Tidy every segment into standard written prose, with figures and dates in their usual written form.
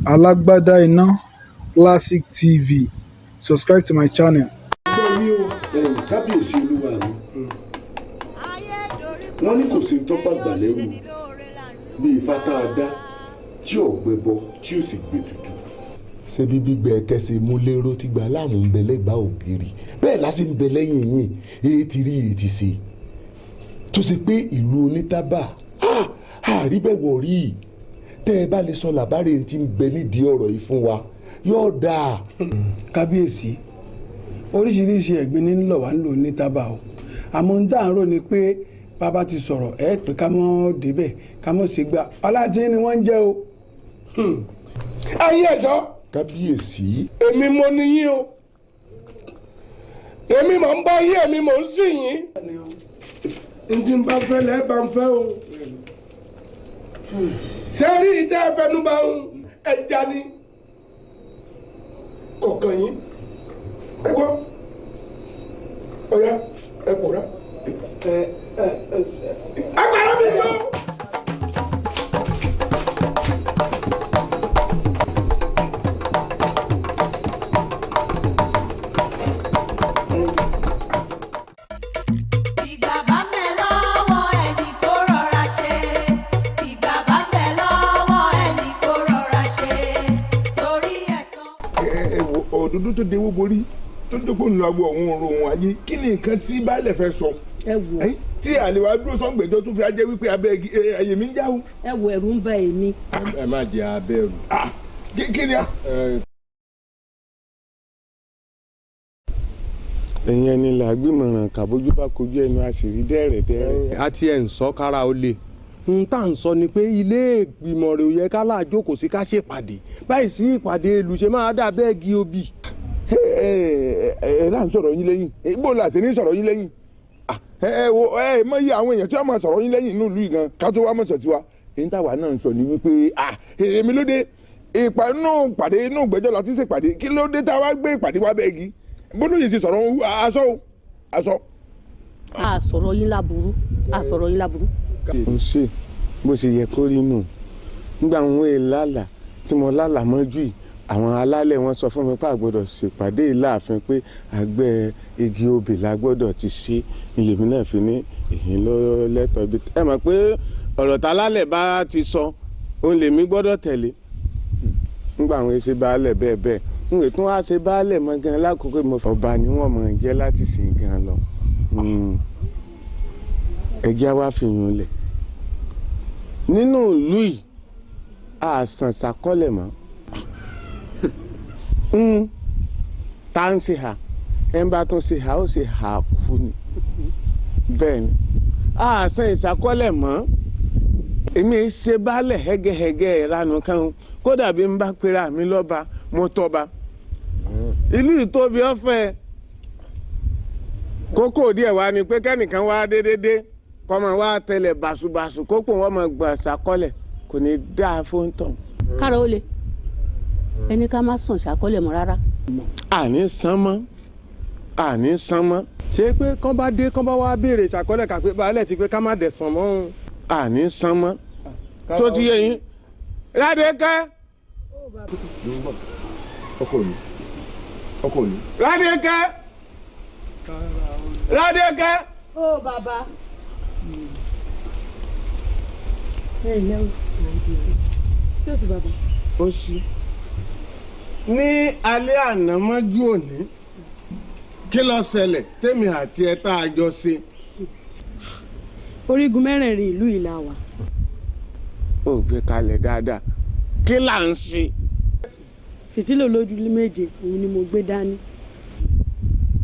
Alágbádá Iná Classic TV. Subscribe to my channel. Kábíyèsí olúwa mi, wọ́n ní kò sí ń tọ́pọ̀ àgbà lẹ́rù bí ifá tá a dá tí ò gbẹbọ tí ò sì gbé tutù. Ṣé bí gbígbẹ kẹsẹ̀ mú lérò tí gba láàmú ń bẹ lẹ́gbàá ògiri bẹ́ẹ̀ lásì ń bẹ lẹ́yìn yìí èyí ti rí èyí ti ṣe tó ṣe pé ìlú onítàbà àríbẹ̀wọ̀ rí tẹ́ ẹ bá lè sọ làbárè tí ń bẹ nídìí ọ̀rọ̀ yìí fún wa yóò dáa. Kábíyèsí, oríṣiríṣi ẹ̀gbin ní ńlọ wá ń lò ní tábà o, àmọ́ ń dá àárò ni pé bàbá ti sọ̀rọ̀ ẹ pé ká mọ́ débẹ̀ ká mọ́ sí gbà ọlájí ni wọ́n ń jẹ́ o. Ayé ẹ̀ sọ. Kábíyèsí. Èmi mo ní yín o, èmi mò ń bá yín, èmi mò ń sìn yín. Ntí n bá fẹ́ lẹ́ẹ̀ bá ń fẹ́ o. Sẹ́rí ìtẹ́ ẹ̀fẹ́nubá ń ẹja ni kọ̀ọ̀kan yín. Ẹ gbọ́, ọ̀ya ẹ pòórá. Agbára mi yọ. Ìgbà bá ń bẹ lọ́wọ́ ẹni kó rọra ṣe. Ìgbà bá ń bẹ lọ́wọ́ ẹni kó rọra ṣe. Torí ẹ̀san. Ẹ wo òdúdú tó dewó borí tó dókòó nínú agbo ọ̀hún ọ̀rọ̀ òun ayé, kí ni nǹkan tí baálẹ̀ fẹ́ sọ? Ẹ wò Tí àlè wa dúró sọ́ngbẹ̀jọ́ tó fi ajẹ́ wípé abẹ́ ẹyẹ mi ń jáwó. Ẹ wò, ẹ̀rù ń bà èmi. Ẹ má jẹ abẹ́rù. Kí ni a. Ẹ̀yin ẹni là gbìmọ̀ràn kàbójú bá kojú ẹnu a sì rí dẹ́rẹ̀ dẹ́rẹ̀. A ti ẹ̀ ń sọ kára ó le n tá à ń sọ ni pé ilé ìgbìmọ̀ rẹ̀ ò yẹ ká láàjókòó sí ká ṣèpàdé báyìí sí ìpàdé ìlú ṣe máa dà bẹ́ẹ̀ gi obì. Ẹ ẹ náà ń sọ̀rọ̀ yín lẹ́yìn, bó la ṣe ní sọ̀rọ̀ yín lẹ́yìn? Ẹ wo, ẹ mọ iye àwọn èèyàn tí wọ́n máa sọ̀rọ̀ yín lẹ́yìn inú ìlú yìí gan ká tó wá mọ̀ sọ̀ tiwa. Èyí táwa náà ń sọ ni wípé èmi ló dé inú ìpàdé inú ìgbẹ́jọ́ la ti ṣèpàdé, kí ló dé tá a wá gbé ìpàdé wá bẹ́ẹ̀ gi bólú yìí sì sọ̀rọ̀ aṣọ o aṣọ. A sọ̀rọ̀ yín láburú, a sọ̀rọ̀ yín láburú. Ń ṣe bó ṣe yẹ kó rí nù nígbà wọn è lálà tí mo lálà mọ́jú yìí, àwọn alálẹ̀ wọn sọ fún mi pé a gbọ́dọ̀ ṣèpàdé ìláàfin pé àgbẹ̀ igi obì la gbọ́dọ̀ ti ṣe, ilé mi náà fi ní ìhín ló lẹ́tọ̀ọ́ ibi. Ẹ mọ̀ pé ọ̀rọ̀ tálálẹ̀ bá ti sọ òun lèmi gbọ́dọ̀ tẹ̀lé. Nígbà àwọn èsì baálẹ̀ bẹ́ẹ̀ bẹ́ẹ̀ n ò tún wá ṣe baálẹ̀ mọ́ gan lákòókò mo fẹ́ ọba ni wọ́n mọ̀ jẹ́ láti sìn gan lọ. Ẹjẹ́ wá fi yún lẹ̀ nínú ìlú yìí, àsàn ṣàkọlẹ̀ mọ́ tá ń ṣe hà ẹ̀ ń bá tún ṣe hà ó ṣe hà kú ni. Bẹ́ẹ̀ ni àsàn ìṣàkọlẹ̀ mọ́. Èmi ṣe baálẹ̀ hẹ́gẹ́hẹ́gẹ́ ìranu kan, kódà bí n bá pera mi lọ́ba mo tọ́ba. Ìlú ìtóbi ọ̀fẹ́ kókó díẹ̀ wá ni pé kẹ́nìkan wá déédéé kọ́mọ wá tẹlẹ̀ bàṣubàṣu kókó wọn mọ̀ gbọ̀n ṣàkọlẹ̀ kò ní dáa fún tán. Kára ó le, ẹni ká má sàn ṣàkọlẹ̀ mọ́ rárá. Àní sán mọ́, àní sán mọ́. Ṣé pé kán bá dé kán bá wá béèrè ṣàkọlẹ̀ kà pé baálẹ̀ ti pé ká má dẹ̀sán mọ́. Àní sán mọ́ tó ti yé yín Rádékẹ́. Ọkọ mi, ọkọ mi. Rádékẹ́, Rádékẹ́. Ó bàbá. Ẹ ǹlẹ́ o, ṣé o sì bàbá? Ó ṣí ní alẹ́ àná mọ́jú òní, kí ló ṣẹlẹ̀ tèmi àti ẹ tá a jọ ṣe. Orígun mẹ́rẹ̀ẹ̀rin ìlú yìí la wà. Ó gbé kalẹ̀ dáadáa, kí là ń ṣe. Fìtílà olójú méje òun ni mo gbé dání.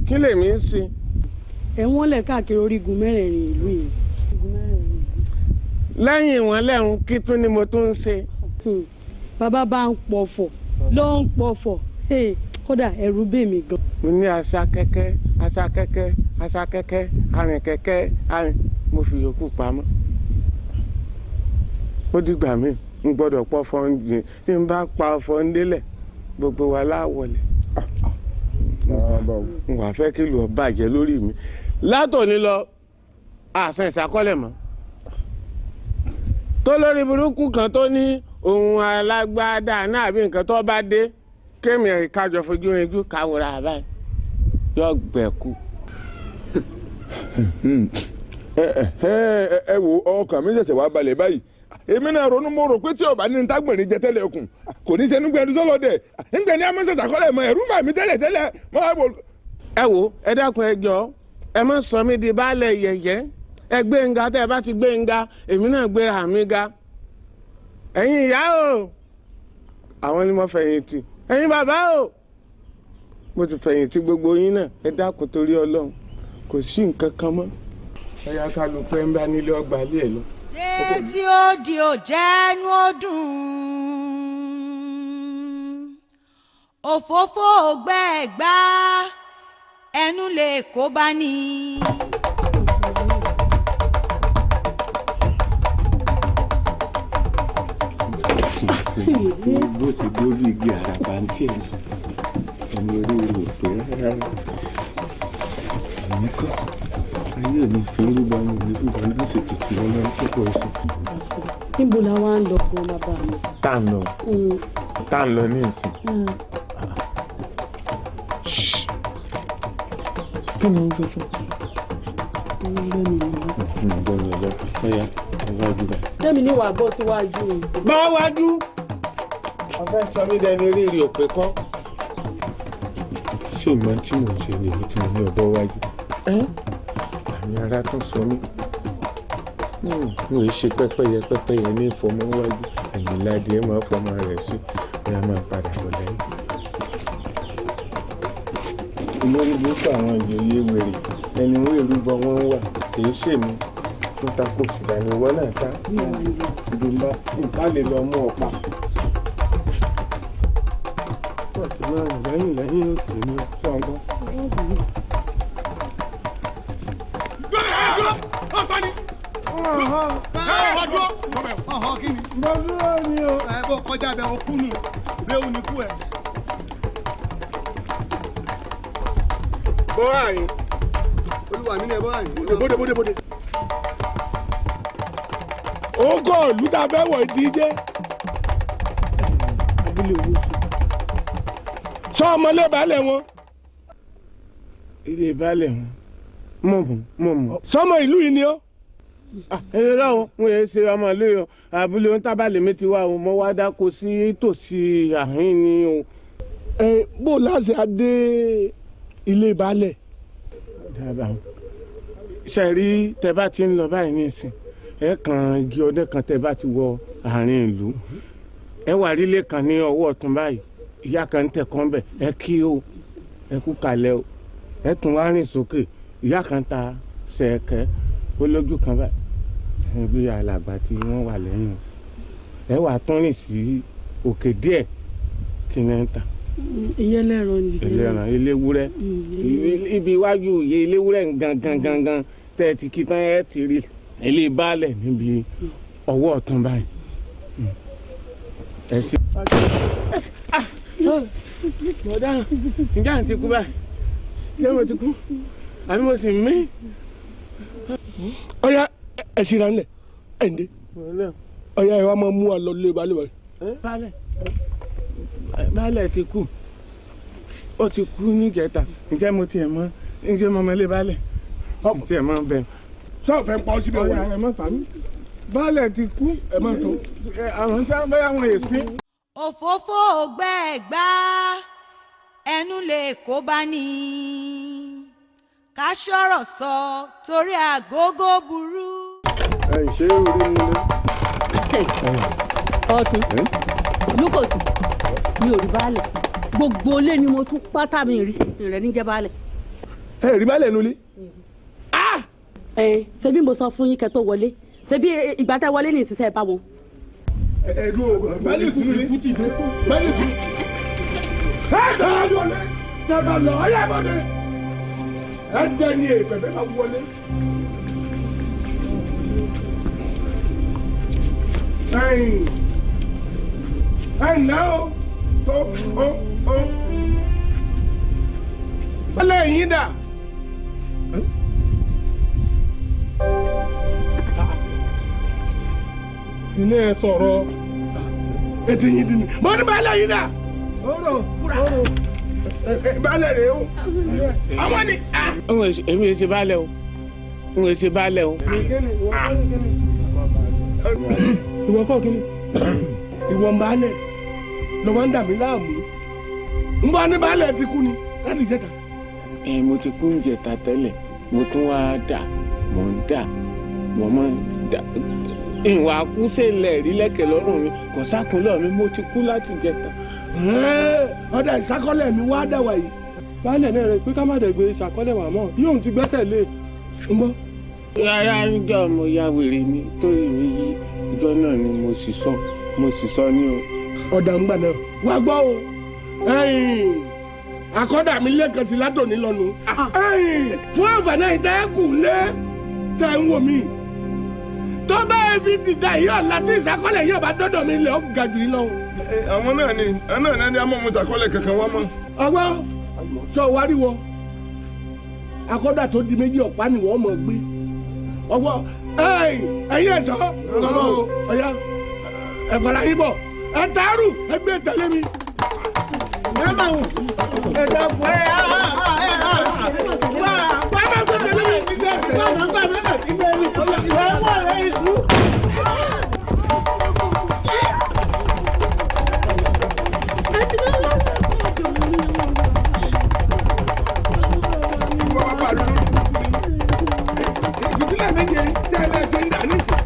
Kí lèmi ń ṣe. Ẹ wọ́n lẹ̀ káàkiri orígun mẹ́rẹ̀ẹ̀rin ìlú yìí. Lẹ́yìn ìwọ̀n lẹ́hùn kí tún ni mo tún ń ṣe. Bàbá bá ń pọ̀fọ̀ ló ń pọ̀fọ̀, kódà ẹ̀rù bè mí gan. Mo ní aṣa kẹ́kẹ́, aṣa kẹ́kẹ́, aṣa kẹ́kẹ́, arìn kẹ́kẹ́, arìn, mo fi yòókù pamọ́. Ó dìgbà mi n gbọ́dọ̀ pọ̀ fọ́n tí n bá pa fọ́n délẹ̀ gbogbo wa láwọlẹ̀. N wà fẹ́ kí lù ọ́ bàjẹ́ lórí mi látòní lọ àṣà ìṣàkọlẹ̀ mọ́. Tó lórí burúkú kan tó ní Ohun alágbádá náà bí nǹkan tó bá dé kémi kájọ fojú rinjú káwòrán àbáyé yọ gbẹ̀kú. Ẹ wo ọkàn mi ṣẹ̀ṣẹ̀ wá balẹ̀ báyìí. Èmi náà ronú mo rò pé tí ọba ní ntágbọ̀nrín jẹ tẹ́lẹ̀ ọkùn kò ní sẹ́nu gbẹ̀dú sọ́lọ́dẹ̀ ńgbẹ̀ ní amọ́sẹ̀sà kọ́lẹ̀ mọ ẹ̀rú bà mí tẹ́lẹ̀ tẹ́lẹ̀. Ẹ wo ẹ dákun ẹ jọ̀ọ́ ẹ má sọ mí di baálẹ̀ yẹ̀yẹ́. Ẹ gbé ń ga, tẹ́ ẹ bá ti gbé ń ga èmi náà gbéra mi ga. Ẹ̀yin ìyá o, àwọn ni mo fẹ̀yìntì. Ẹ̀yin bàbá o, mo ti fẹ̀yìntì gbogbo yín náà. Ẹ dákun torí Ọlọ́run, kò sí nǹkan kan mọ́. Ẹ̀yà kálukú ẹ̀ ń bá nílé ọgbà ilé ẹ̀ lọ. Ṣé tí ó di òjẹ́nu ó dùn, òfófó gbẹ́gbá ẹnu lè kó bá ní. Bó ṣe gbórí igi àràbà ń tiẹ̀ ẹni orí rẹ̀ pé rárá. Èmi kọ́ ayé mi fi ń rúbọ àwọn òní rúbọ náà sì tutù wọn lọ sí kò sí. Níbo la wá ń lọ gan bàbá mi? Tá à ń lọ tá à ń lọ ní ìsìn. Kí ni o fẹ́ sọ? Gbọ́dọ̀ lọ ọ̀ya ọ̀wájú rẹ̀. Sẹ́mi ní wàá bọ́ síwájú. Bá wájú. Ọ̀fẹ́ sọ mí dẹni rírì òpè kọ́. Ṣé ìmọ̀ tí mò ń ṣe ni èmi tí mo ní ọ̀bọ wájú? Àmì ara tún sọ mí. Mo ì ṣe pẹ́pẹ́yẹ pẹ́pẹ́yẹ ní ìfọmọ wájú. Ẹ̀yìn ládìí ẹ̀ máa fọmọ rẹ̀ sí. Bóyá máa padà bọ̀ lẹ́yìn. Olórí burúkú àwọn ìjòyè wèrè ẹni wọ́n èrúbọ wọn wà kì í ṣèmi ń ta kò sì dání ìwọ náà ta ìdùnnú nǹkan lè lọ mú ọ̀pá. Wọ́n ti máa rìn lẹ́yìn lẹ́yìn òsì ní sọ́ngọ́. Mo dúró ni o. Ẹ bó kọjá bẹ o kú nù, léwu ni kú ẹ. Bọ́ àyìn. Olúwa mi ni ẹ bọ́ àyìn. Bóde bóde bóde. Ó kọ́ ìlú tá a fẹ́ wọ̀ ìdí jẹ́. Abúlé owó sùn. Sọ ọmọlé baálẹ̀ wọn. Ilé baálẹ̀ wọn. Mọ̀ mọ̀ mọ̀ mọ̀. Sọmọ ìlú yìí ni ọ́. Ẹ lọ́wọ́ n yẹ ṣe ọmọ ìlú yìí o. Abúlé ohun tábàlẹ̀ mi ti wá o, mo wá dáko sí tòsí àhín ni o. Ẹ bó láṣẹ adé ilé baálẹ̀. Dábàá ṣe rí tẹ bá ti ń lọ báyìí nísìn ẹ kàn igi ọdẹ kan tẹ bá ti wọ àárín ìlú ẹ wà rílé kan ní ọwọ́ ọ̀tún báyìí ìyá kan ń tẹ̀kọ́ ń bẹ̀ ẹ kí o ẹ kú kalẹ̀ o ẹ tún wá rìn sókè ìyá kan ta ṣẹ̀kẹ́ ó lójú kan báyìí bí alàgbà tí wọ́n wà lẹ́yìn o ẹ wà tún rìn sí òkè díẹ̀ kí ni ń ta. Ìyẹn ẹlẹ́ran ni. Ẹlẹ́ran eléwúrẹ́ ibi iwájú iye eléwúrẹ́ gangan gangan tẹ́ ẹ ti kí tán ẹ ti rí ilé baálẹ̀ níbi ọwọ́ ọ̀tún báyìí. Ẹ ṣe. Mo dáhùn ǹjẹ́ à ń ti kú báyìí? Ṣé mo ti kú? Àbí mo sì mí? Ọ̀ya ẹ ṣìra ńlẹ̀ ẹ̀ ń dé. Ọ̀ya ẹ wá máa mú wa lọ lé baálẹ̀ báyìí. Baálẹ̀ baálẹ̀ ti kú, ó ti kú níjẹta. Ǹjẹ́ mo tiẹ̀ mọ̀ ǹjẹ́ mo mọ ilé baálẹ̀ tiẹ̀ mọ̀ bẹ́ẹ̀. Sọ́ọ̀fẹ́ ń pa ọ́ síbẹ̀ wọlé. Ọ̀ya ẹ má fà mí. Baálẹ̀ ti kú. Ẹ má tó. Àwọn sábẹ́ àwọn èsì. Òfófó gbẹ́gbá ẹnu lè kó bá ní. Ká sọ̀rọ̀ sọ torí àgógó burú. Ẹ ṣé orí mi lé. Ọtún lukosi mi ò rí baálẹ̀ gbogbo ilé ni mo tún pátá mi rí rẹ níjẹ́ baálẹ̀. Ẹ rí baálẹ̀ nulẹ̀. Ẹ ṣebí mo sọ fún yín kẹ́ tó wọlé ṣebí ìgbà tẹ́ wọlé ní ìsinsẹ́ bá wọn. Ẹ dúró baálẹ̀ sínú ilé baálẹ̀ sínú. Ẹ tẹ́ ẹ wọlé tẹ́ bá lọ ọyá ẹ bọ́dẹ ẹ dẹ́ ní èèpẹ̀ bẹ́ẹ̀ bá wọlé. Ẹ̀yin ẹ ǹlẹ́ o tó o o baálẹ̀ yín dà. Ilé ẹ sọ̀rọ̀. Ètò yìí dín ní. Mo ní baálé yìí dà. Oró oró baálé rèé o. Àwọn ni. Èmi ò ṣe baálé o. N ò ṣe baálé o. Ìwọ kọ́ kí ni? Ìwọ ń baálé. Lọ́wọ́ ń dà mí láàmú. Ń bọ́ ní baálé ti kú ni láti ìjẹta. Ẹ mo ti kú ìjẹta tẹ́lẹ̀, mo tún wá dà, mo ń dà, mo máa ń dà. Ìwà àkúnṣe rí lẹ́kẹ̀ lọ́rùn mi, kò sákúnlẹ̀ mi, mo ti kú láti ìjẹta. Ọ̀dà ìsákọ́lẹ̀ mi wá dà wáyé. Baálé náà rẹ pé ká má dẹ̀gbẹ́ ìṣàkọ́lẹ̀ wà mọ́, yóò ti gbẹ́sẹ̀ lé. Ń bọ́. Rárá níjọ́ mo ya wèrè ni torí mi yí ìjọ náà ni mo sì sọ ní o. Ọ̀dà ń gbà náà wá gbọ́ o, àkọ́dà mi lẹ́ẹ̀kan sí látòní lọ́nu. Fún àǹfààní ìtẹ́kù lé tẹ̀ ń wò mí. Tó bá fi dìda yìí ọ̀la tí ìṣàkọ́lẹ̀ yóò bá dọ́dọ̀ mi lẹ̀ ó ga jù yín lọ. Àwọn náà ni àwọn náà ni a mọ̀ mọ̀ ṣàkọ́lẹ̀ kankan wá mọ́. Ọgbọ́n sọ wáríwọ akọ́dà tó di méjì ọ̀pá ni wọ́n mọ̀ gbé. Ọgbọ́n ẹ̀yin ẹ̀ṣọ́ ọ̀yá ẹ̀fọ́lá yín bọ̀ ẹ̀ tààrù ẹgbẹ́ tẹ̀lé mi. Ẹ máa wò ẹ dàpọ̀ ẹ wá wá máa gbé tẹ̀lé mi wá máa gbé tẹ̀lé mi ẹ wá ẹ ìlú. Ìdílé méje tẹ́ ẹ bẹ́ẹ̀ ṣe ń dà nísìn.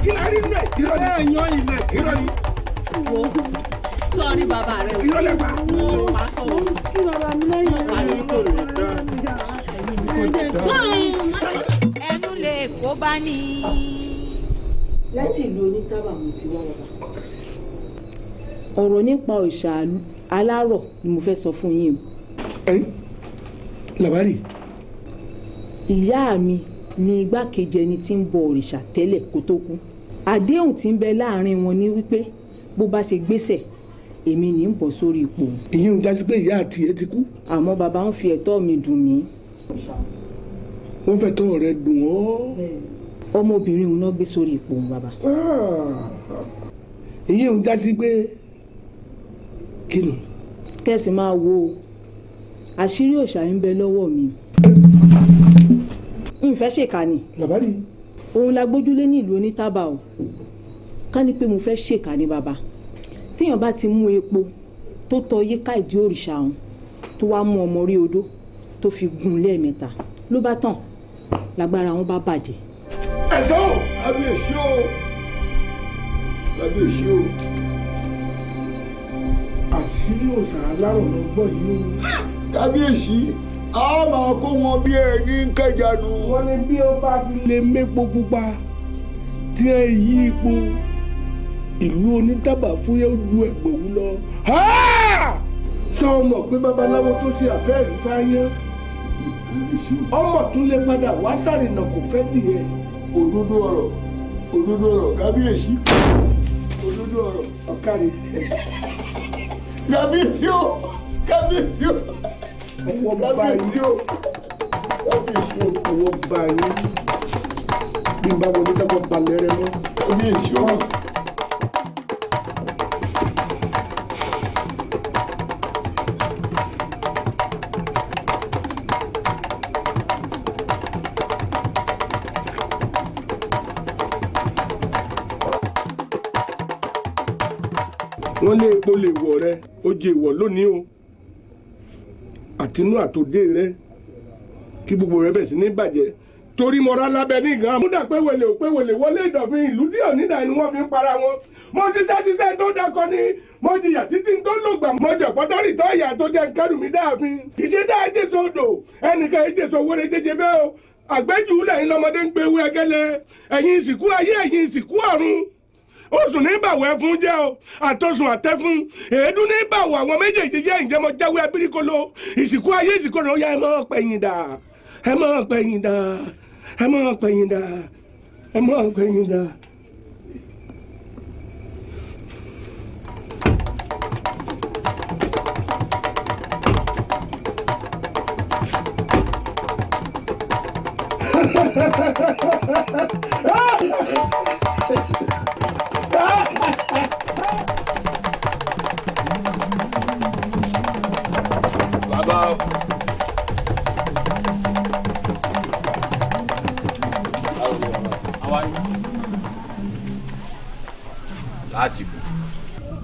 Kí la rí nínú ẹ̀? Irọ́ ni. Ẹ yan ilẹ̀ irọ́ ni. Wo sọ́ọ́rí bàbá rẹ o. Irọ́ lẹ pa. Mo pa sọ o. Kí bàbá mi lẹ́yìn. Mo pa ní kò lè dá. Ẹnu lè kó bá ní. Láti ìlú onítàbà mo ti wá bàbá. Ọ̀rọ̀ nípa òòṣà alárọ̀ ni mo fẹ́ sọ fún yín o. Ẹ làbárì. Ìyá mi ni igbákejì ẹni tí ń bọ òrìṣà tẹ́lẹ̀ kó tó kú. Àdéhùn tí ń bẹ láàrin wọn ni wípé bó bá ṣe gbéṣẹ̀ èmi ní ń bọ̀ sórí ipò. Ìyẹn ń jásí pé ìyá àti ẹ ti kú. Àmọ́ bàbá ń fi ẹ̀tọ́ mi dùn mí. Wọ́n fẹ́ tọ́ rẹ dùn ọ́. Ọmọbìnrin òun náà gbé sórí ipò òun bàbá. Ìyẹn ń jásí pé kí ni. Kẹ́sì máa wo àṣírí òòṣà ń bẹ lọ́wọ́ mi. N fẹ́ ṣèkà ni. Làbárí. Òun la gbójúlé ní ìlú onítàbà o. Ká ní pé mo fẹ́ ṣèkà ni bàbá. Téèyàn bá ti mú epo tó tọ yíká ìdí òrìṣà òun tó wá mú ọmọ orí odó tó fi gún lẹ́ẹ̀mẹ́ta ló bá tàn lágbára wọn bá bàjẹ́. Ẹ̀sọ́ o, kábíyèsí o, kábíyèsí o. Àṣírí òòṣà alárọ̀ lọ gbọ́ yìí o. Kábíyèsí, a máa kó wọn bí ẹni ń kẹjanu. Wọ́n ní bí ó bá fi lè mépo pupa tí ẹ yí ipò ìlú onítàbà fúyẹ́ ju ẹgbẹ̀wú lọ. Sọ ọmọ pé babaláwo tó ṣe àfẹ́rí fáyán ọmọ tún lè padà wá sàrìnà kò fẹ́ nìyẹn. Òdodo ọ̀rọ̀, òdodo ọ̀rọ̀ kábíyèsí, òdodo ọ̀rọ̀. Ọ̀kàrí. Kábíyèsí o, kábíyèsí o. Ọwọ́ bá yín o, kábíyèsí o. Ọwọ́ bá yín bí n bá wọlé dábọ̀ balẹ̀ rẹ mọ́. Kábíyèsí o. Wọ́n lé epo lè wọ̀ rẹ, ó jẹ ìwọ̀ lónìí o. Àtinú àtòdé rẹ kí gbogbo rẹ bẹ̀ sí ní bàjẹ́. Torí mọ́ra lábẹ́ ní ìgbà. Múdà pé wèlé ò pé wèlé wọlé ìdọ̀fin ìlú díẹ̀ nídà ni wọ́n fi ń para wọn. Mo ṣiṣẹ́ ṣiṣẹ́ tó dákọ ni mo jìyà títí tó lògbà. Mo jẹ̀ pọ́tọ́rì tó ìyà tó jẹ́ kẹ́rù mi dáàfin. Ìṣe dáa jésò odò ẹnìkan ìjésò wọlé jẹjẹ bẹ́ẹ̀ o. Àgbẹ́jù lẹ́yìn lọ́mọdé ń pe ewu ẹgẹ́lẹ́. Ẹ̀yin ìsìnkú ayé ẹ̀yin ìsìnkú ọ̀run. Oṣù ní bàwọ̀ ẹfun jẹ́ o, àtọ̀sùn àtẹ̀fun, èédú ní bàwọ̀ àwọn méjèèjì jẹ́ ǹjẹ́ mo jáwé abirikolo, ìsìnkú ayé ìsìnkú ọ̀run ó yá ẹ máa pẹ̀yìn dà, ẹ máa pẹ̀yìn dà, ẹ máa pẹ̀yìn dà, ẹ máa pẹ̀yìn dà.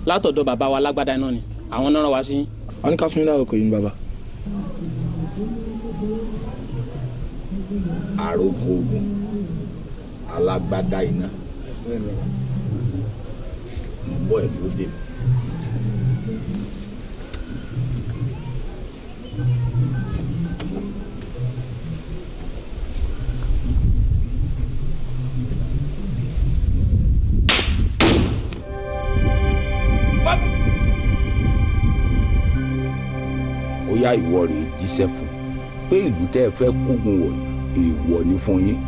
Látọ̀dọ̀ bàbá wa lágbádá iná ni àwọn náà rán wa sí yín. Wọ́n ní ká fún yín láròkò yìí ni bàbá. Àròkọ ogun alágbádá iná mo bọ́ ẹ̀ ló dé mi. Ó yá, ìwọ rèé jíṣẹ́ fún pé ìlú tẹ́ ẹ fẹ́ kógun wọ̀ èèwọ̀ ni fún yín.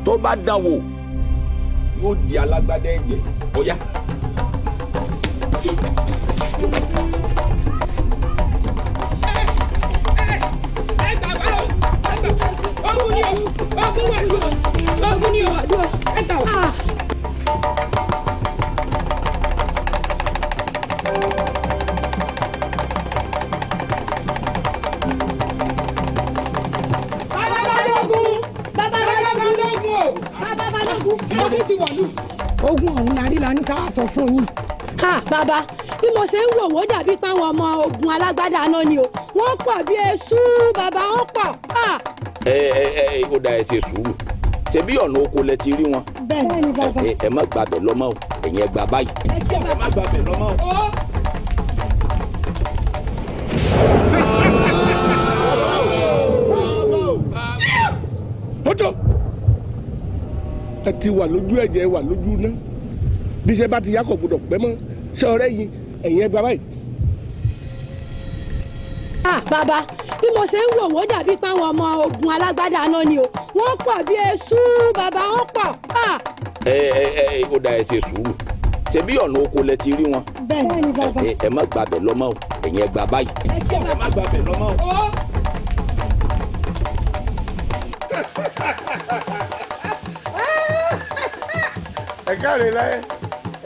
Tó bá dáwò yóò di alágbádá ẹ̀jẹ̀. Ó yá. Ẹ gbà wá o, ogun ni o, ogun wà lù o, ogun ni o, ẹ gbà wá. Bàbá Balógun, bàbá Balógun o, bàbá Balógun, ogun ti wọ̀lú. Ogun ọ̀hún la rí la ní ká wá sọ fún yín. Ha bàbá, bí mo ṣe ń wò wọ́n dàbí páwọn ọmọ ogun alágbádá náà ni o, wọ́n pọ̀ bí eṣú bàbá, wọ́n pọ̀. Ẹ ẹ ẹ, ó dá, ẹ ṣe sùúrù. Ṣebí ọ̀nà oko lẹ ti rí wọn. Bẹ́ẹ̀ ni bàbá. Ẹ má gbàbẹ̀ lọ́mọ o, ẹ̀yin ẹ gbà báyìí. Ẹ ṣe bàbá. Ẹ má gbàbẹ̀ lọ́mọ o. Ó tó, ẹ ti wà lójú ẹ̀jẹ̀, wà lójú iná. Bí iṣẹ́ bá ti yá kò gbọdọ̀ pẹ́ mọ́. Ṣé ọ̀rẹ́ yìí, ẹ̀yin ẹ gbà báyìí. Ha bàbá, bí mo ṣe ń wò wọ́n dàbí páwọn ọmọ ogun alágbádá náà ni o, wọ́n pọ̀ bí eṣú bàbá, wọ́n pọ̀. Ẹ ẹ ẹ, ó dá, ẹ ṣe sùúrù. Ṣebí ọ̀nà oko lẹ ti rí wọn. Bẹ́ẹ̀ ni bàbá. Ẹ má gbàbẹ̀ lọ́mọ o, ẹ̀yin ẹ gbà báyìí. Ẹ ṣe bàbá. Ẹ má gbàbẹ̀ lọ́mọ o. Ẹ káre láyé,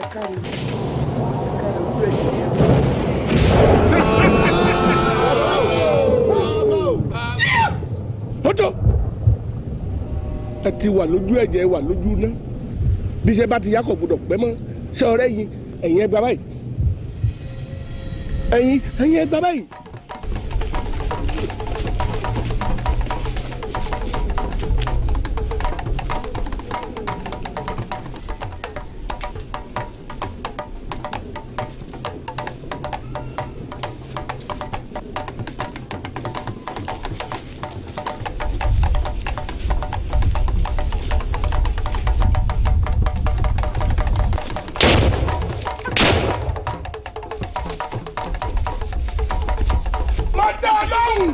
ẹ káre, ẹ káre, ojú ẹ̀jẹ̀ yẹn. Ó tó, ẹ ti wà lójú ẹ̀jẹ̀, wà lójú iná. Bí iṣẹ́ bá ti yá kò gbọdọ̀ pẹ́ mọ́. Ṣé ọ̀rẹ́ yìí, ẹ̀yin ẹ gbà báyìí. Ẹ̀yin ẹ gbà báyìí. Mo dá ọ lóhùn.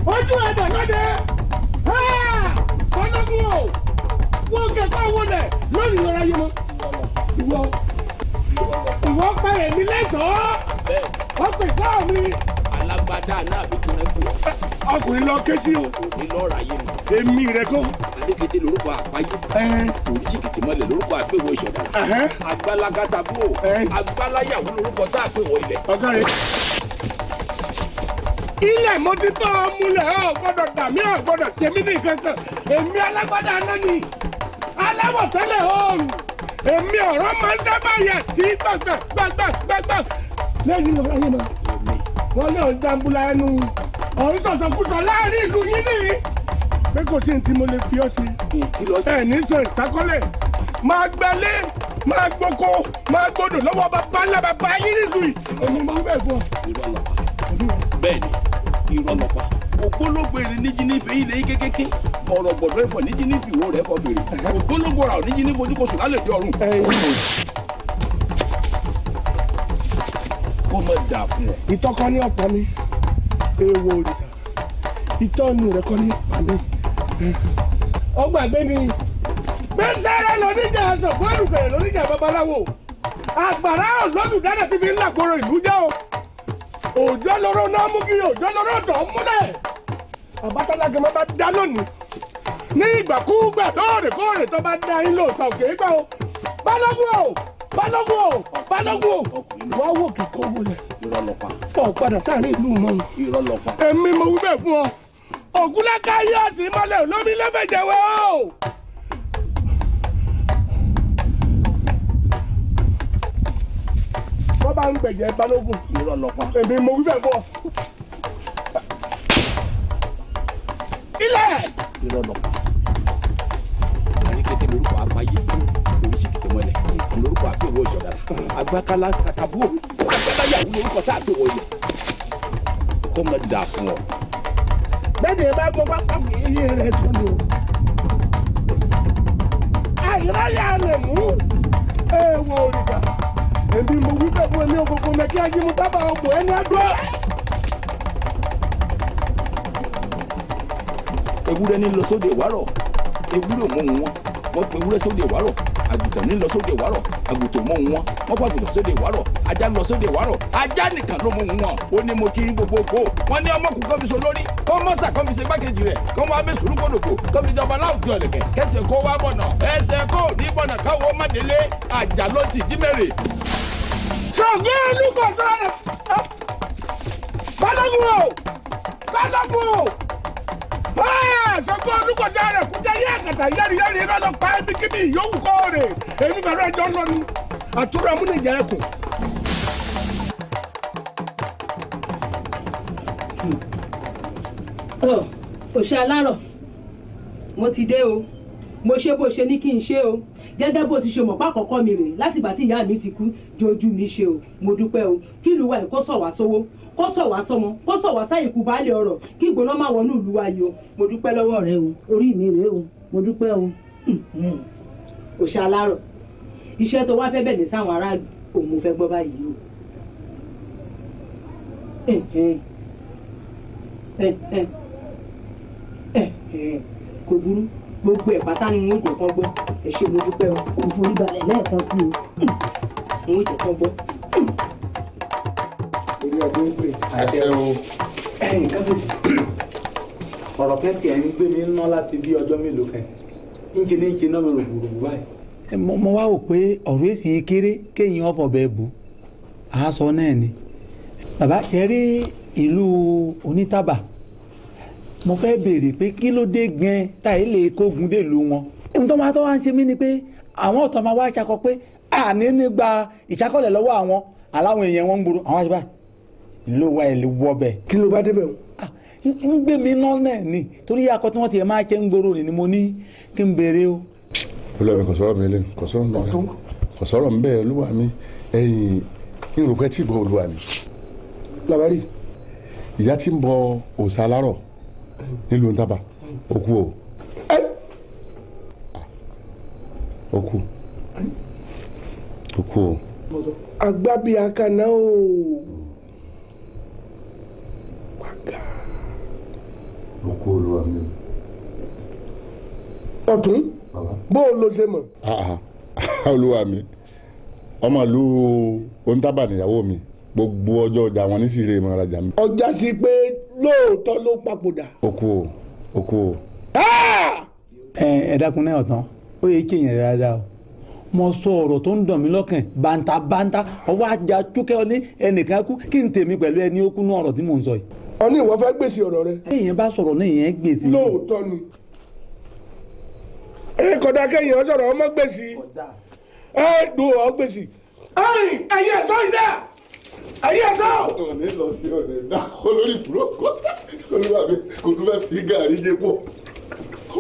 Ojú ẹ̀dọ̀ lóde. Balógun o, wọ́n kẹ́kọ̀ọ́ wọlé lónìí lọ́ra yé mọ́. Ìwọ ìwọ pa èmi lẹ́tọ̀ọ́. Wọ́n pè gbọ́ mi. Alágbádá náà bí kò rẹ́ kú. Ọkùnrin lọ ké sí o. Òní lọ́ọ́ ra yé mi. Èmi rẹ kọ́. Adékété lorúkọ àpáyé. Oríṣìkìtì mọ́lẹ̀ lorúkọ àpéwọ̀ ìṣọ̀dàrà. Agbálágátà bò. Agbáláyàwó lorúkọ tá àpéwọ̀ ilẹ̀. Ọ̀gá rẹ̀. Ilẹ̀ mo ti tọ́ ọ múlẹ̀, ọ̀ gbọ́dọ̀ dà mí, ọ̀ gbọ́dọ̀ tẹ̀mí ní kankan. Èmi alágbádá náà ni aláwọ̀ tẹ́lẹ̀ oòrùn. Èmi ọ̀rọ̀ máa ń sábà yà sí gbàgbà gbàgbà gbàgbà. Lẹ́yìn lọ́wọ́ ayé ma. Wọ́n náà jambula ẹnu. Ọ̀run sọ̀sọ̀kúsọ láàrin ìlú yín nìyí. Pé kò sí ní tí mo lè fi ọ́ sí. Ẹ ní sọ ìsákọ́lẹ̀. Máa gbẹ́lé, máa gboko, máa gbodò lọ́wọ́ bàbá ńlá bàbá yín nílùú yìí. Èmi mo ń bẹ̀ fún ọ. Irọ́ lọ pa. Bẹ́ẹ̀ni, irọ́ lọ pa. Ògbólógbò erin níjí ní ìfẹ́ ilé yín kékeré. Ọ̀rọ̀ gbọ̀dọ̀ ẹ̀fọ̀ níjí ní ìfìwò rẹ̀ fọ fèrè. Ògbólógbò ra òníjí ní fojú kosùn lálẹ́ dé ọ̀run. Kó má dà fún ọ. Ìtọ́ kọ́ ní ọ̀pọ̀ mi, èèwọ̀ òrìṣà. Ìtọ́nu rẹ̀ kọ́ ní ọ̀pọ̀ mi. Ó gbàgbé ni. Gbẹ́sẹ̀rẹ̀ lóníjà sọ̀gbọ́n olùkẹ̀rẹ̀ lóníjà babaláwo. Àgbàrá olólùdáná ti fi ń làgbòrò ìlú jẹ́ o. Òjò lóró náà mú kí òjò lóró tọ̀ múlẹ̀. Àbátálá gan bá dá lónìí. Ní ìgbàkúgbà lóòrèkóòrè tó bá dá yín lóòótọ́ òkè gbà o. Balógun o! Balógun o! Balógun o! Wọ́n wò kíkó wọlé. Irọ́ lọ pa. Ọ̀ padà sáàrin ìlú mọ́. Irọ́ lọ pa. Èmi mo wí bẹ́ẹ̀ fún ọ. Ògúnláka yóò sì mọ́lẹ̀ olómi lẹ́fẹ̀jẹ̀wẹ̀ o. bá ń gbẹ̀jẹ̀ balógun. Irọ́ lọ pa. Èmi mo wí bẹ́ẹ̀ bọ̀. Ilẹ̀. Irọ́ lọ pa. Àríkété lórúkọ àpáyé oríṣi kìtẹ̀ mọ́lẹ̀ lórúkọ àpéwọ̀ ìjọba agbákálá kàtàbúrò agbádáyàwó lórúkọ tá àpéwọ̀ ilẹ̀ kó má dà fún ọ. Bẹ́ẹ̀ni ẹ bá gbọ́ pápá iye rẹ̀ tó ni o. Àyíráyà lè mú èèwọ̀ òrìṣà. Èmi mo wí bẹ́ẹ̀ fún èmi òkòkò mẹ́kí ajímú tábà ọgbọ̀n ẹni àdúrà. Ewúrẹ́ ní lọ sóde ìwárọ̀, ewúrẹ́ ò mọ ohun wọn, wọ́n pe ewúrẹ́ sóde ìwárọ̀, àgùntàn ní lọ sóde ìwárọ̀, àgùntàn mọ ohun wọn, wọ́n pa àgùntàn sóde ìwárọ̀, ajá ń lọ sóde ìwárọ̀, ajá nìkan ló mọ ohun wọn. Ó ní mo kí gbogbo kó, wọ́n ní ọmọkùn kan fi so lórí, kó mọ́sà kan fi ṣe gbákejì rẹ̀, kó wọ́n abẹ́ sùúrù kódòkó, kó fi jọba láwùjọ ẹ̀lẹ̀kẹ̀, kẹsẹ̀ kó wá bọ̀nà, ẹsẹ̀ kó ní bọ̀nà káwọ́ má délé, àjà ló ti jí mẹ́rè. Ṣàngó Olúkọ̀tọ́ rẹ̀ Balógun o! Balógun o! Ṣàngó Olúkọ̀tọ́ rẹ̀ kújẹ́ yé àkàtà yẹ́rìyẹ́rì iná lọ pa ẹbí kíbi ìyówù kọ́ rè èmi pẹ̀lú ẹjọ́ ń lọ ni àtúrò amúnìjà ẹkùn. Òṣè alárọ̀, mo ti dé o, mo ṣe bó ṣe ní kí n ṣe o, gẹ́gẹ́ bó ti ṣe mọ̀ pákọ̀kọ́ mi rè látìgbà tí ìyá mi ti kú jojú mi ṣe o, mo dúpẹ́ o, kí ìlú wa yìí kó sọ̀ wá sówó, kó sọ̀ wá sọ́mọ, kó sọ̀ wá sáyìnkú baálé ọrọ̀, kí ìgbóná má wọnú ìlú wa yìí o, mo dúpẹ́ lọ́wọ́ rẹ o, orí mi rèé o, mo dúpẹ́ o. Òṣè alárọ̀, iṣẹ́ tó wá fẹ́ bẹ̀ mí sáwọn aráàlú òun mo fẹ́ gbọ́ báyìí o. Kò burú, gbogbo ẹ̀ pátá ni n ó jẹ́ kán gbọ́, ẹ ṣé mo dúpẹ́ o, mo forí balẹ̀ lẹ́ẹ̀kan sí o, n ó jẹ́ kán gbọ́. Orí ọdún ń pè. Àṣẹ o. Ẹ̀yin kábíyèsí, ọ̀rọ̀ kan tiẹ̀ ń gbé mi ná láti bí ọjọ́ mélòó kan, ń ṣe ní ń ṣe náà mi rògbòrògbò báyìí. Mo wá wò pé ọ̀rọ̀ èsì kéré kéèyàn ọ̀fọ̀ bẹ́ẹ̀ bù àásọ náà ni. Bàbá ṣe rí ìlú onítàbà, mo fẹ́ béèrè pé kí ló dé gan táyé lè kógun dé ìlú wọn. Ohun tó máa tó wá ń ṣe mí ni pé àwọn ọ̀tọ̀ máa wá ṣakọ pé àní nígbà ìṣàkọlẹ̀ lọ́wọ́ àwọn aláwọn èèyàn wọn ń gbòòrò àwọn àṣìbá ìlú wa ẹ̀ lè wọ bẹ̀. Kí ló bá débẹ̀ o? Ń gbé mi ná náà ni torí akọ tí wọ́n ti máa ṣe ń gbòòrò ni mo ní kí n béèrè o. Olúwa mi kò sọ̀rọ̀ mi lẹ́nu, kò sọ̀rọ̀ mi lẹ́nu, kò sọ̀rọ̀ mi bẹ́ẹ̀ olúwa mi, ẹ̀yìn ìrùpẹ́ tí ì bọ olúwa mi. Làbárí. Ìyá tí ń bọ òòṣà alárọ̀ nílùú Ntàbà, ó kú o. Ó kú. Ó kú o. Agbábíàká náà o. Ó kú olúwa mi. Ọ̀tún, bó o lo ṣe mọ̀? Olúwa mi, ọmọ ìlú Ontàbà nìyàwó mi, gbogbo ọjọ́ ọjà wọn ní sírè mọ́ arajà mi. Ọjà sí pé lóòótọ́ ló papòdà. Ó kú o, ó kú o. Ẹ dákun náà ọ̀tán, ó yẹ kí èèyàn dáadáa o. Mo sọ ọ̀rọ̀ tó ń dàn mí lọ́kàn bàǹtàbàǹtà, ọwọ́ ajá túkẹ́ ọ ní ẹnìkan kú kí n tèmi pẹ̀lú ẹni ó kú ní ọ̀rọ̀ tí mò ń sọ yìí. Ọ ní ìwọ fẹ́ gbèsè ọ̀rọ̀ rẹ. Èèyàn bá sọ̀rọ̀ náà èèyàn gbèsè. Lóòótọ́ ni. Ẹ kódà kẹ́yìn ọ sọ̀rọ̀ ọmọ gbèsè. Ẹ dùn ọ gbèsè. Ẹ̀yin ẹ̀yin ẹ̀sọ́ yìí dà. Ẹ̀yin ẹ̀sọ́. Ọ̀ní lọ sí ọ̀nà ìdá olórí ìbúrò olúwa mi kò tún fẹ́ fi gàrí jẹ pọ̀.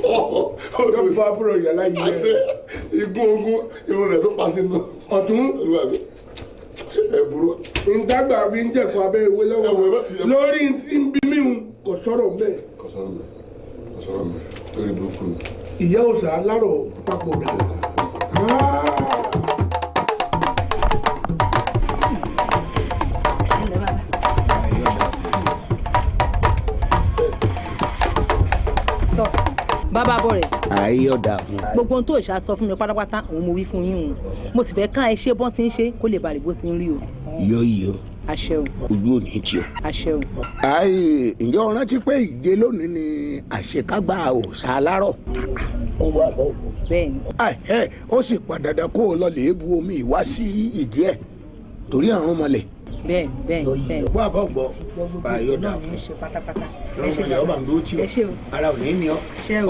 Yóò fọ àbúrò yàrá yìí rẹ. Àṣẹ igun ogun irun rẹ̀ tó pa sínú. Ọ̀tún. Olúwa mi ẹ burú. Ntàgbà fi ń jẹ̀kọ́ abẹ́ ìwé lọ́wọ́ lórí ń bí míhun kò sọ̀rọ̀ mbẹ́. Kò sọ̀rọ̀ mbẹ́, kò sọ̀rọ̀ mbẹ́ lórí burúkú ni. Ìyá òòṣà alárọ̀ papòdà. Bàbá bọ̀ rẹ̀. Ayé ọ̀dà fún. Gbogbo ohun tó ìṣá sọ fún mi pátápátá òun mo wí fún yín o, mo sì fẹ́ ká ẹ ṣe bọ́n ti ń ṣe kó lè balẹ̀ bó ti ń rí o. Yọ yọ. Àṣẹ o. Ojú ò ní tì ọ́. Àṣẹ o. Ayé ǹjẹ́ o rántí pé ìje lónìí ni àṣekágbá òòṣà alárọ̀? Owó àbọ̀. Bẹ́ẹ̀ni. Ẹ ó sì pa dandan kó o lọ lè bu omi ìwá sí ìdí ẹ̀ torí àrùn mọ́lẹ̀. Bẹ́ẹ̀ni bẹ́ẹ̀ni bẹ́ẹ̀ni. Gbọ́ àbọ̀ gbọ́ báyọ̀ dà fún. Lọ́mọdé ọba ń dúró tí o ara ò ní ní ọ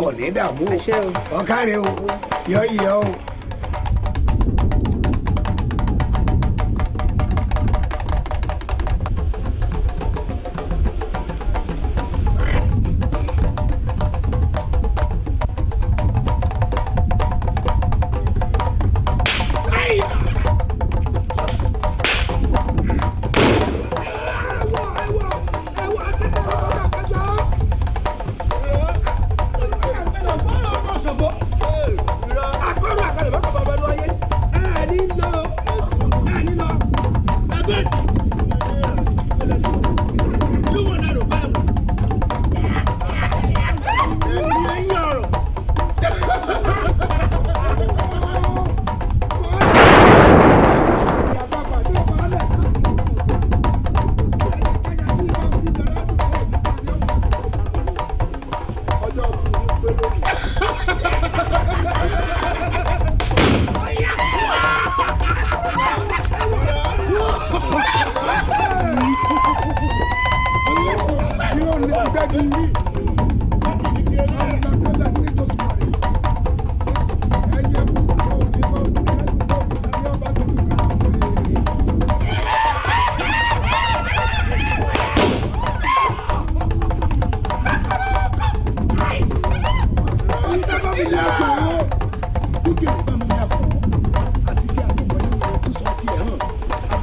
ò ní dààmú o ọ̀kárẹ̀ o yọ yọ o.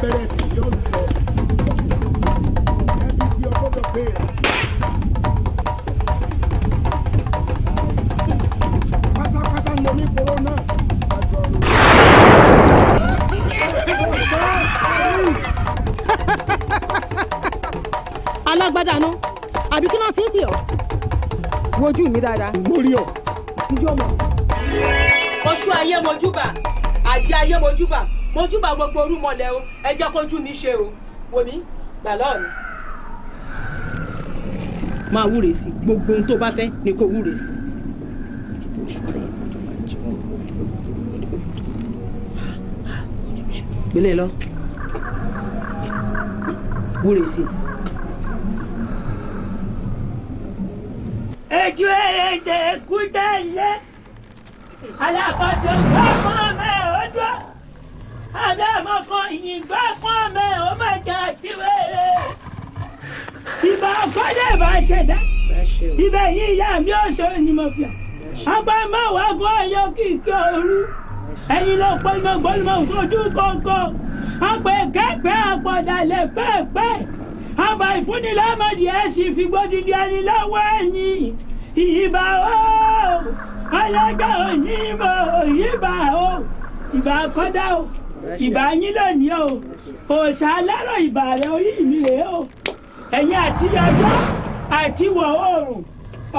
Abẹ́rẹ́ tí yóò lọ. Ẹbí tí ọgbọ́dọ̀ béèrè. Pátápátá ń lọ ní koro náà. Alágbádá ná, àbí kí náà ti ń pè ọ́? Wojú mi dáadáa. Mo rí ọ. Ijó mọ̀. Oṣù ayé mojúbà, àjẹ́ ayé mojúbà, mojúbà gbogbo orúmọlẹ̀ o, ẹ jẹ́ kójú mi ṣe o. Wò mí, gbà lọ́ọ̀ mi. Máa wúre sí gbogbo ohun tó bá fẹ́ ni kò wúre sí. Gbélé lọ. Wúre sí. Ejú ẹ̀rẹ̀jẹ̀ kúndẹ̀lẹ̀ alákọ̀tún gbọ́ fún ọmọ ẹ̀ ó dúró abẹ́mọ̀kan ìyìngbọ́ fún ọmọ ẹ̀ ó má jà tiwèrè. Ìbà ọ̀kọ́dẹ̀ bá ṣẹ̀dá ibẹ̀ yìí ìyá mi ò ṣe ni mo fi hàn. Agbá máa wá gún ọyọ kíkẹ́ òru ẹ̀yin ló pẹ́ iná gbọ́dọ̀ ojú kọ̀ọ̀kan àpè kẹ́pẹ́ àpọ̀dàlẹ̀ pẹ́ẹ́pẹ́ àfà ìfúnnilámọ̀dì ẹ̀ sì fi gbódìdí ẹni lọ́wọ́ ẹ̀yìn. Ìbà o ọlọ́jọ́ òní mo ìbà o ìbà kọ́dá o ìbà yín lónìí o òòṣà alárò ìbà rẹ orí mi rèé o ẹ̀yin àti ọjọ́ àti wọ̀ oòrùn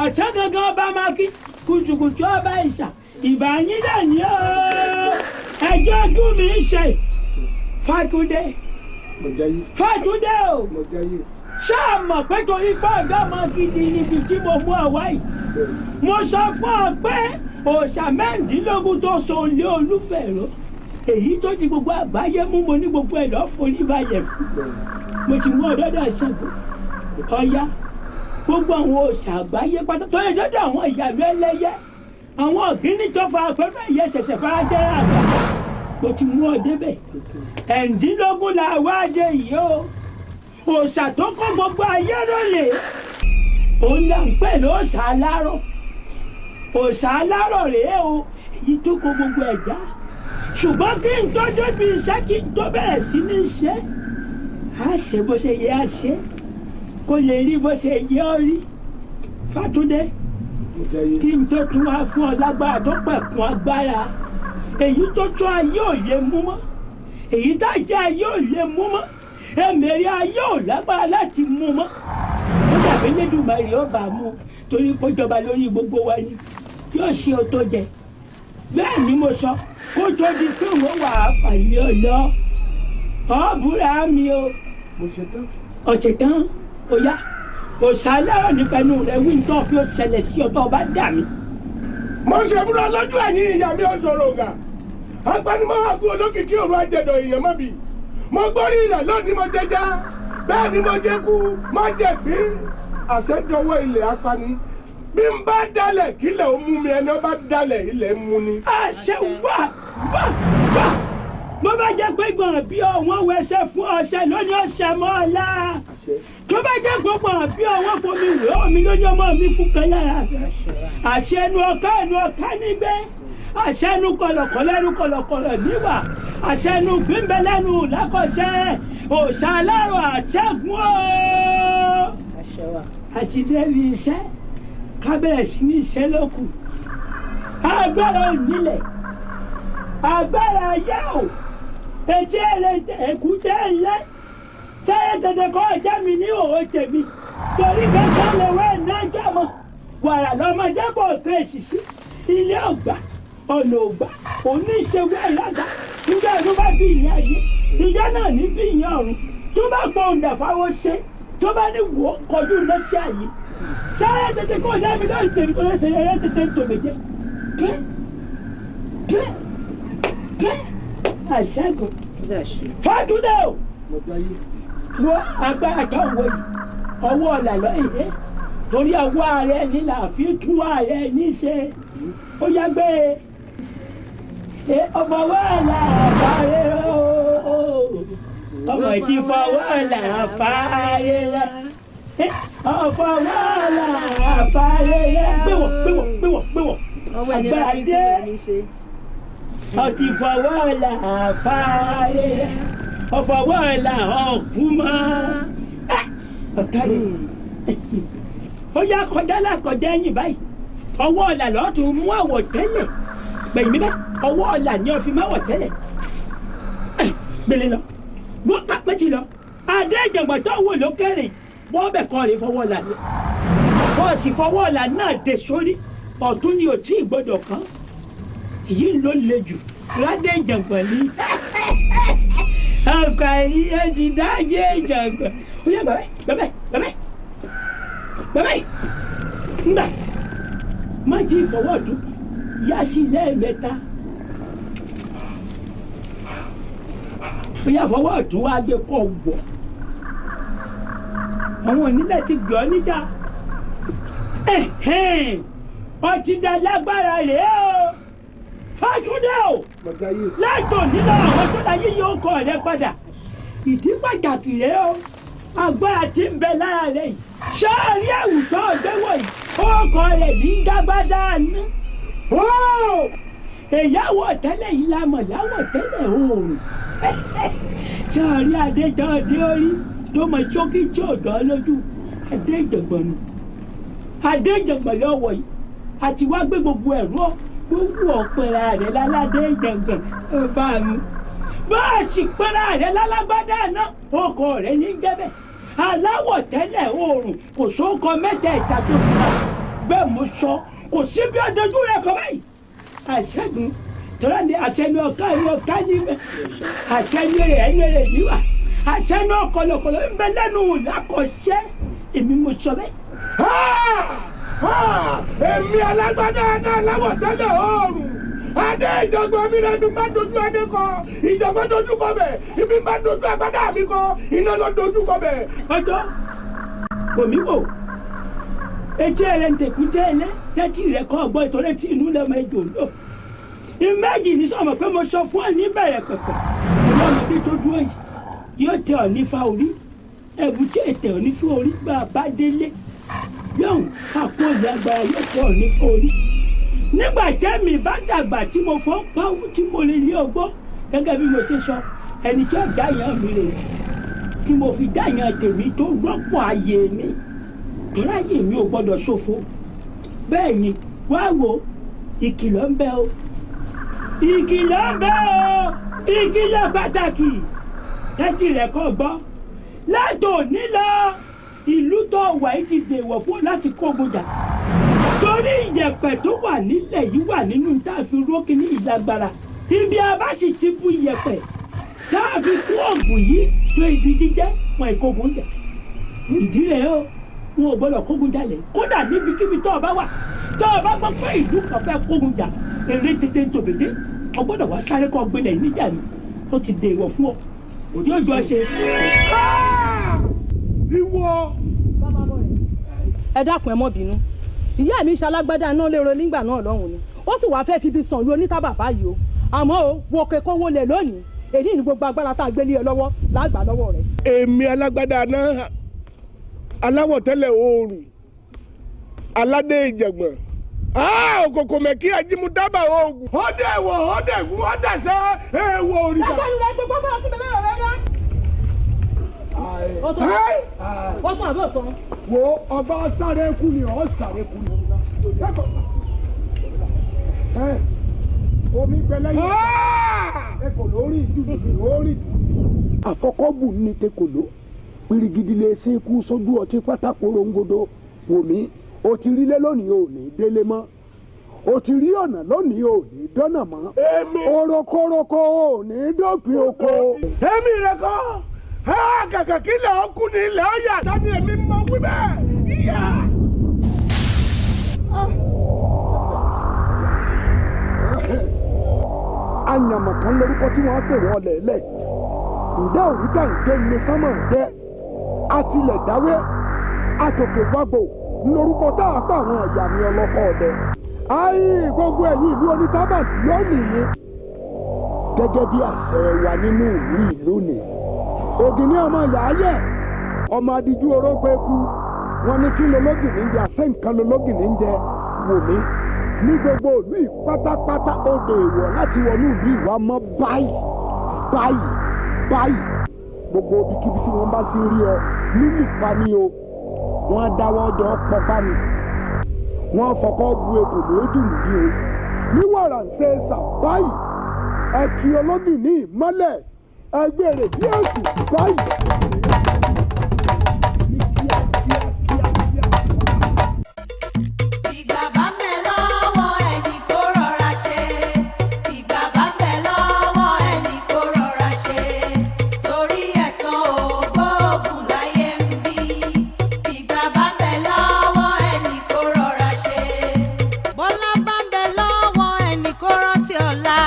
ọ̀sán gangan ọba máa kí kùtùkùtù ọba ìṣà ìbà yín lónìí o ẹjọ́ ojú mi ń ṣe. Fàtúndé Fàtúndé o ṣáà mọ̀ pé torí pé ọ̀dọ́mọ gidi níbi tí mo mú ọ wá yìí mo sọ fún ọ pé òòṣà 16 tó so lé Olúfẹ̀rọ èyí tó ti gbogbo àgbáyé mú mo ní gbogbo ẹ̀ lọ́ forí balẹ̀ fún mo ti mú ọdọ́dọ̀ Ṣàngó Ọya gbogbo àwọn òòṣà àgbáyé pátá tó yẹ dọ́dọ̀ àwọn ìyàlú ẹlẹ́yẹ àwọn ọ̀gíní tó fa afẹ́fẹ́ yẹ ṣẹ̀ṣẹ̀ fara jẹ́rẹ́ àgbà mo ti mú ọ débẹ̀ 16 la wá dé yìí o òòṣà tó kó gbogbo ayé rọlẹ̀ òun là ń pè lóòṣà alárọ̀ òòṣà alárọ̀ rèé o èyí tó kó gbogbo ẹ̀dá ṣùgbọ́n kí n tó débi iṣẹ́ kí n tó bẹ̀rẹ̀ sí ní ṣe á ṣe bó ṣe yẹ á ṣe kó lè rí bó ṣe yẹ ọ rí. Fàtúndé kí n tó tún wá fún ọ lágbára tó pẹ̀kun agbára èyí tó tún ayé ò lè mú mọ́ èyí tá jẹ́ ayé ò lè mú mọ́ èmèrè ayé ò lágbára láti mú mọ́ ó dàbí Elédùmarè ó bá mú torí kó jọba lórí gbogbo wa ni yóò ṣe o tó jẹ bẹ́ẹ̀ ni mo sọ kó tó di pé wọ́n wà á fàyè ọ lọ ọ búra mi o ọ̀sẹ̀ tán ó yá òṣàlẹ̀ nífẹ̀ẹ́nu rẹ̀ wí ní tó fi ó ṣẹlẹ̀ sí ọ tó o bá dà mí. Mo ṣe búra lójú ẹ̀yìn ìyá mi ọ̀sọ̀rọ̀ ọ̀gá agbanimọ̀ àgọ́ olókìkí òru àjẹdọ̀ èèyàn mọ́bi mo gbórí ilẹ̀ lónìí mo jẹjá bẹ́ẹ̀ ni mo jẹ kú mo jẹ gbé àṣẹjọwọ́ ilẹ̀ apani bí n bá dalẹ̀ kílẹ̀ ó mú mi ẹni ó bá dalẹ̀ ilẹ̀ mú ni. Àṣẹ wà wà wà bó bá jẹ́ pé gbọ̀n bí ọ̀wọ́n wẹsẹ̀ fún ọṣẹ lónìí ọṣẹ mọ́ ọ la tó bá jẹ́ pé gbọ̀n bí ọ̀wọ́n fomi wẹ̀ omi lónìí ọmọ mi fún kan lára àṣẹ ẹnu ọ̀ká ẹnu ọ̀ká nígbẹ́ àṣẹ ẹnu kọ̀lọ̀kọ̀lọ̀ ẹnu kọ̀lọ̀kọ̀lọ̀ níwà àṣẹ ẹnu gbígbẹ́ lẹ́nu lákọ̀ṣẹ́ òòṣà alárò àṣẹ́gun o. Àti débi iṣẹ́ kábẹ̀rẹ̀ sí ní iṣẹ́ lókù agbára onílẹ̀ agbára ayé o etí ẹ̀rẹ̀ èkúté ńlẹ̀ sẹ́yẹ tètè kọ́ ọjà mi ní òwò tèmi torí kankan lè wẹ́ nájà mọ́ wàrà lọ́mọdé bọ̀ tó èsìsì ilé ọgbà ọ̀nà ọgbà oníṣègùn ẹ̀yàgà nígbà tó bá bí ìyá ayé ìyá náà ní bí ìyá ọ̀run tó bá gbọ́ òǹdà fáwọn ṣe tó bá ní wò ó kọjú lọ́sẹ̀ àyè sẹ́yẹ tètè kọ́ ọjà mi lórí tèmi tó lẹ́sẹ̀ rẹ̀ tètè ń tòmẹ̀jẹ́ pẹ́ pẹ́ pẹ́ àṣẹ́gun Fàtúndé o wo agbára tó ń wo yìí ọwọ́ ọ̀là lọ èyí torí ọwọ́ ààrẹ ní là fi tún ààrẹ ní ṣe ó yá gbé e ọfọwọ́ ọ̀là àfààrẹ o ọmọ ìdí fọwọ́ ọ̀là àfààrẹ rẹ ọfọwọ́ ọ̀là àfààrẹ rẹ gbéwọ̀ gbéwọ̀ gbéwọ̀ gbéwọ̀ agbára dé ọtí fọwọ́ ọ̀là àfààrẹ rẹ Ọ̀fọwọ́ ọ̀la ọ̀kú mọ́. Ọ̀kárẹ̀ ó yá kọjá lákọjá ẹ̀yìn báyìí. Ọwọ́ ọ̀la lọ́ọ́ tún mú àwọ̀ tẹ́lẹ̀. Gbẹ̀yìn mi bẹ́ẹ̀, ọwọ́ ọ̀la ni ọ fi máwọ̀ tẹ́lẹ̀. Gbélé lọ, wọ́n pápẹ́ ti lọ. Adé ìjàngbọ̀n tó wò lókèrè, wọ́n bẹ̀ kọ́ rè fọwọ́ ọ̀la ni. Bọ́ọ̀sì fọwọ́ ọ̀la náà dé sórí, ọ̀tún ni ò tí ì gbọ́dọ̀ kàn. Èyí ló le jù ládé ìjàngbọ̀n ní. Ọkọ̀ yìí ti dájé ìjàngbọ̀n. Ó yá bàbá bàbá bàbá bàbá ńgbà má jí ìfọwọ́ ọ̀tún yá sí lẹ́ẹ̀mẹ́ta. Ó yá fọwọ́ ọ̀tún wá gbé kọ́ wọ̀. Àwọn onílẹ̀ ti gbọ́ níjà. Ọtí dá lágbára rèé o. Fájúdé o, látò nílò àwọn tó láyé yóò kọ rẹ padà. Ìdí pàtàkì rèé o, agbára tí ń bẹ lára rẹ yìí. Sọ́ọ̀rí àwùjọ ọ̀gbẹ́wọ̀ yìí, ó kọ rẹ̀ ní dágbádá ná. Èyáwó tẹ́lẹ̀ yìí la mọ̀ láwọ̀ tẹ́lẹ̀ oòrùn. Sọ́ọ̀rí adéjọ́ dé orí tó mọ ṣókí tí ò dán lójú. Adé ìjọ̀gbọ̀n nù. Adé ìjọ̀gbọ̀n lọ́wọ́ yìí, àti wá gbé gbogbo ẹ̀rọ gbogbo ọ̀pẹ̀rẹ̀ rẹ̀ láládé ìjàngbọ̀n ọba mi. Bá a sì pẹ̀rẹ̀ rẹ̀ lálágbádá náà, ọkọ rẹ̀ ní jẹ́bẹ̀. Aláwọ̀ tẹ́lẹ̀ oòrùn kò sóko mẹ́tẹ̀ẹ̀ta tó ta. Bẹ́ẹ̀ mo sọ, kò sí bí ọdọọdún rẹ̀ kọ́ báyìí. Àṣẹ́gun tọ́lá ni àṣẹnu ọ̀ká ni ọ̀ká ní bẹ́. Àṣẹnu rẹ̀ ẹni rẹ̀ níwà. Àṣẹnu ọ̀kọ̀lọ̀kọ̀lọ̀ ń bẹ lẹ́nu làkọ̀ṣẹ́. Èmi mo sọ bẹ́ẹ̀. Èmi alágbádá náà láwọ̀ tẹ́lẹ̀ oòrùn. Adé ìjọ̀gbọ̀n mi rẹ̀ mi máa dojú adé kọ. Ìjọ̀gbọ̀n dojú kọ bẹ̀. Ibi máa dojú agbádá mi kọ. Iná lọ dojú kọ bẹ̀. Ọjọ́ kò mí wò. Etí rẹ̀ ń tẹ̀kú tẹ́lẹ̀ tẹ́tí rẹ̀ kọ́ ọgbọ́n ìtọ́lẹ̀ tí inú lọ́mọ ejò lò. Ìméjì ní sọ̀mọ̀ pé mo sọ fún ẹ níbẹ̀rẹ̀ pẹ̀pẹ̀. Ọlọ́mọdé tó dúró yìí yóò tẹ ọ nífa orí. Ẹ̀bùn tí ètè ọ̀ nífa orí bá a bá délé. Yóò ká kó ìyàgbára yóò tẹ ọ nífa orí. Nígbà tẹ́mi bá dàgbà tí mo fọ́ pawú tí mo lè lé ọgbọ́n gẹ́gẹ́ bí mo ṣe sọ, ẹni tí ó dáyàn mi rè tí mo fi dáyàn tèmi tó rọ́pò ayé mi, torí ayé mi ò gbọ́dọ̀ ṣòfò. Bẹ́ẹ̀ ni wá wo ìkìlọ̀ ń bẹ o, ìkìlọ̀ ń bẹ o, ìkìlọ̀ pàtàkì tẹ́tí rẹ̀ kọ́ gbọ́. Látòní lọ, ìlú tó wà yìí ti dèwọ̀ fún láti kógun jà. Torí ìyẹ̀pẹ̀ tó wà nílẹ̀ yìí wà nínú tá a fi rókè ní ìlágbára. Ibi a bá sì ti bu ìyẹ̀pẹ̀ tá a fi kú ògùn yìí tó ibi jíjẹ́ wọn ìkógun jà. Ìdí rẹ̀ o, wọn ò gbọ́dọ̀ kógun jalè. Kódà níbikíbi tó o bá wà, tó o bá gbọ́ pé ìlú kan fẹ́ kógun jà, èrè tètè ń tòbèdé, o gbọ́dọ̀ wá sáré kọ́ gbélé níjà ni. Ó ti dèwọ̀ fún ọ. Òní òjò ṣe. Ìwọ. Ẹ dákun, ẹ mọ́ bínú. Ìyá mi ṣalágbádá náà lérò nígbà náà lọ́hùn ni. Ó sì wáá fẹ́ẹ́ fi ibi sàn lu onítàbà báyìí o. Àmọ́ o, wo kẹ́kọ́ wọlé lónìí. Èyí ni gbogbo agbára tá a gbé lé ẹ lọ́wọ́ lágbà lọ́wọ́ rẹ̀. Èmi alágbádá náà aláwọ̀ tẹ́lẹ̀ oòrùn aládé ìjàngbọ̀n òkòkò mẹ́kí ajímúdábà oògùn. Ó dẹ̀ wọ̀, ó dẹ̀ gún, ó dàṣẹ́ èèwọ̀ òrìṣà. Lágbàdo rẹ̀ gbogbo bá ti bẹ̀rẹ̀ rẹ̀ rẹ̀. Ó tún àbọ̀ tán. Wo ọba sáré kú ni ọ sáré kú ni. Omi gbẹlẹ yìí ẹ kò lórí ìdúdú lórí. Àfọkọ́bù ní tekòló pirigidi lè ṣe ikú sójú ọtí pátá porongodo. Wò mí, o ti rí lé lónìí ò ní délé mọ́, o ti rí ọ̀nà lónìí ò ní dọ́nà mọ́, orokoroko ò ní dópin oko. Èmi rẹ kọ́ kàkà kí ilẹ̀ ọkùn ní ilẹ̀ ọ̀yà tani èmi mọ wí bẹ́ẹ̀ yíyá. Àyànmọ̀kan lórúkọ tí wọ́n pè wọ́n lẹ̀lẹ̀. Ǹdẹ́ òrítà ń gé ní sánmọ̀ jẹ́ àtìlẹ̀ dáwé àtòkè wàgbò lórúkọ tá a pa àwọn ọ̀yà mi ọlọ́kọ̀ ọ̀dẹ. Ayé gbogbo ẹ̀yin ìlú onítàbà lónìí gẹ́gẹ́ bí àṣẹ wa nínú ìlú yìí lónìí. Ògìní ọmọ yàáyẹ̀ ọmọ adìjú orógbó eku wọn ní kí lológìní ń jẹ àṣẹ nǹkan lológìní ń jẹ. Wò mí ní gbogbo ìlú yìí pátápátá ó dè wọ̀ láti wọnú ìlú ìwà mọ́ báyìí báyìí. Báyìí, gbogbo ibikíbi tí wọ́n bá ti rí ọ lílù pa ni o. Wọ́n dáwọ́ jọ pọpá ni, wọ́n fọkọ́ bu ekò lójú nìyí o. Ní wàrà ń ṣe sà báyìí, ẹ kí ológìní mọ́lẹ̀, ẹ gbére bí èsù báyìí. Ìgbà bá ń bẹ lọ́wọ́ ẹni kó rọra ṣe. Ìgbà bá ń bẹ lọ́wọ́ ẹni kó rọra ṣe. Torí ẹ̀san ògbóògùn láyé ń bí. Ìgbà bá ń bẹ lọ́wọ́ ẹni kó rọra ṣe. Bọ́lá bá ń bẹ lọ́wọ́ ẹni kó rántí ọ̀la.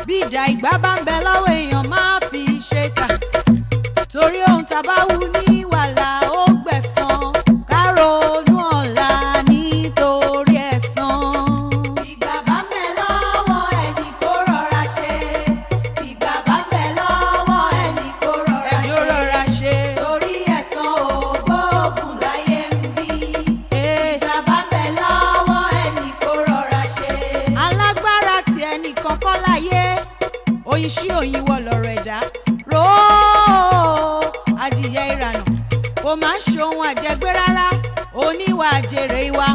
Bí ìdá ìgbà bá ń bẹ lọ́wọ́ èèyàn máa fi ṣe kà. Torí ohun tá a bá wù ní wàhálà ó gbẹ̀san. Ká ronú ọ̀la nítorí ẹ̀san. Ìgbà bá ń bẹ lọ́wọ́ ẹni kó rọra ṣe. Ìgbà bá ń bẹ lọ́wọ́ ẹni kó rọra ṣe. Ẹni ó rọra ṣe. Torí ẹ̀san ògbóògùn láyé ń bí. Ìgbà bá ń bẹ lọ́wọ́ ẹni kó rọra ṣe. Alágbára tí ẹnì kọ́kọ́ láyé. Oyin sí oyin wọ lọ̀rọ̀ ẹ̀dá. Ròó adìyẹ ìrànà kò máa ń ṣe ohun àjẹgbé rárá, oníwà àjèrè ìwà.